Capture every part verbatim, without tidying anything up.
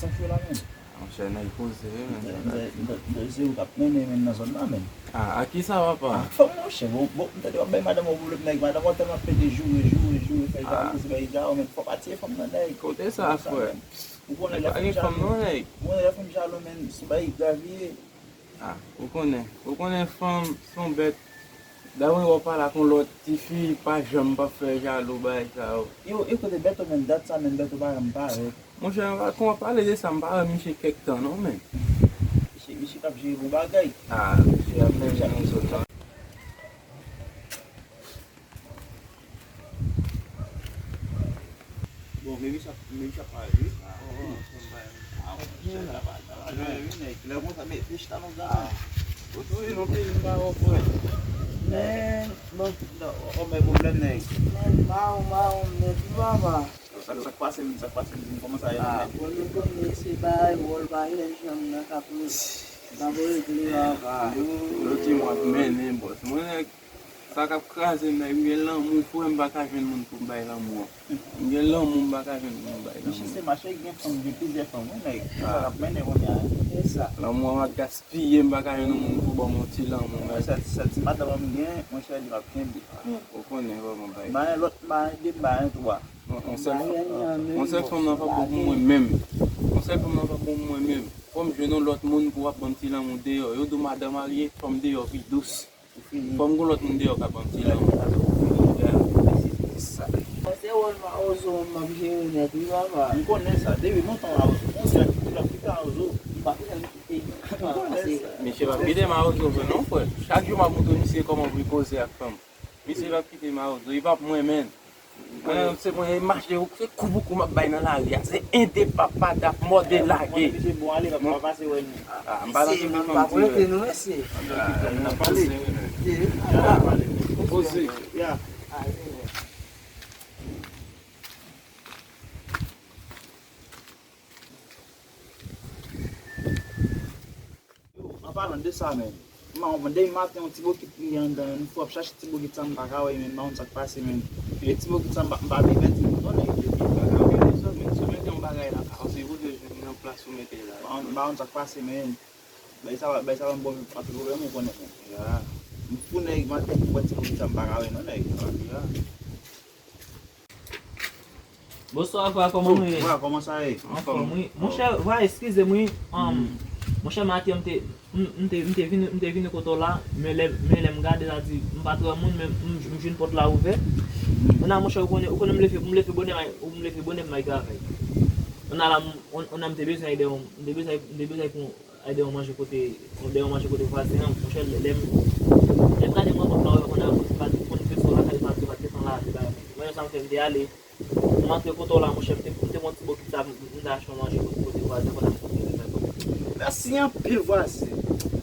Sa k fè la menm? Monchè, nèg poze wi, men. M ta, m ta, m ta, m ta di se ou k ap mennen menm nan zòn nan, menm. Ah, a kisa, papa? Ah, fanm, monchè, bon, bon, m tande w ap bay madanm ou pwoblèm, nèg, madanm ou tèlman ap pede joure, joure, joure, fè jalouzi, bay jalouzi, men fò pa tiye fanm nan, nèg. Kote sa, frè? Ou konnen lè fanm jalou, non, nèg. Ou konnen lè fanm jalou, men, se yon bagay grav li ye. Ah, ou konnen, ou konnen fanm se yon bèt. Dayè w ap pale ak yon lòt tifi, pa janm p ap fè jalou, bagay sa yo. Yo, e kote Bèto menm, dat sa menm, Bèto pa janm parèt. Monchè, kòman w ap pale de sa, m pa wè misye kèk tan non, men. Misye, misye k ap jere bon bagay. Ah, misye ap mennen nou sot la. Bon, men misye ap, men misye ap parèt wi. Ah, oh, oh, oh. Ah, monchè, sa va, sa va jwenn wi, nèg. Lè konsa, men, men chita non, gade. Ou toujou nan peyi m pa wè, frè. Men, bon. Non, oh, men pwoblèm, nèg. Men, mawon, mawon, nèg, wi, papa. Sa, sa k pase menm, sa k pase menm, kòman sa ye la, nèg? Ah, bon, nou konnen se bagay wòl pa jwenn janm nan k ap, k ap regle, papa. Yo di m w ap mennen, bòs. Mwen, nèg, sa k ap kraze m, nèg, m gen lanmou, frè, m pa ka jwenn moun pou m bay lanmou an. M gen lanmou, m pa ka jwenn moun m bay lanmou. Misye se mache gen fanm, gen plizyè fanm, wi, nèg. Se sa k ap mennen kounye a, wi. Se sa. Lanmou an ap gaspiye, m pa ka jwenn yon moun pou ban m yon ti lanmou, men. Sèl, sèl ti madanm m gen, monchè, li p ap kenbe. Ou konnen kòman bagay. M pa gen lòt, m pa gen de, m pa gen twa. Yon, yon sèl fanm, yon sèl fanm nan pa bon pou mwen menm. Yon sèl fanm nan pa bon pou mwen menm. Fò m jwenn yon lòt moun pou w ap ban m ti lanmou deyò. Yo di w madan marye, fanm deyò pi dous. Fò m gon lòt moun deyò k ap ban m ti lanmou. Se wòl mawozo m ap jere nèt wi papa. M konnen sa. Depi lontan mawozo. Yon sèl ki t ap kite mawozo. M pa kite l kite. M konnen sa. Misye p ap kite mawozo vre non, frè. Chak jou m ap montre misye kòman pou l koze ak fanm. Misye p ap kite mawozo. Li p ap mwen menm. Mwen, se mwen, e mache, se kou pou kou m ap bay nan lari a. Se ede papa dap mòde lage. Mwen, mesye, bon, ale, pa pase wè nou. Ah, m pa nan kite fanm ti wè. Mesye, m pa prete nou, mesye. Ah, n ap pale. Poze. Ya. Yo, an palan de sa menm, m pa konprann. Depi maten, yon ti bokit li anndan, m fou ap chache ti bokit sa, m pa ka wè, men m pa konn sa k pase, men. E ti bokit sa, m pa, m pa byen pèdi non, nèg. Epi, m pa ka wè, men sa, men si w mete yon bagay la, a, se pou te jwenn nan plas ou mete la. M pa, m pa konn sa k pase, men. Bay sa, bay sa ban m bon, anpil pwoblèm, ou konnen, men. Ya. M fou, nèg, maten, m wè ti bokit sa, m pa ka wè non, nèg. Ya. Bonswa, vwa, kòman w ye? Vwa, kòman sa ye? Anfòm, wi. Monchè, vwa, eskize m, wi. Monchè, maten, m te, m, m te, m te vini, m te vini kote w la, men lè, men lè m gade la, di, m pa t wè moun, men m, m jwenn pòt la ouvè. Kounye a, monchè, ou konnen, ou konnen m leve, m leve bonè, m leve bonè, m al travay. Kounye a la, m, kounye a, m te bezwen al dèyè, m te bezwen, m te bezwen al pran al dèyè yon manje kote, dèyè yon manje kote vwazen an, monchè, lè, lè m, lè m gade mwen pòt la, wè, kounye a, m pa t konn fè sou lakay, pa t, pa t gentan lave bagay. Mwen, sa m fè, m te ale, m antre kote w la, monchè, m te, m te pran ti bokit sa, m, m te achte yon manje kote, kote vwazen, kounye a, m kontinye travay. Mèsi anpil, vwazen.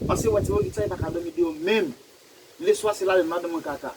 Paske, wè, ti bokit sa, li pa ka dòmi deyò menm. Leswa, se lavi madanm mwen kaka.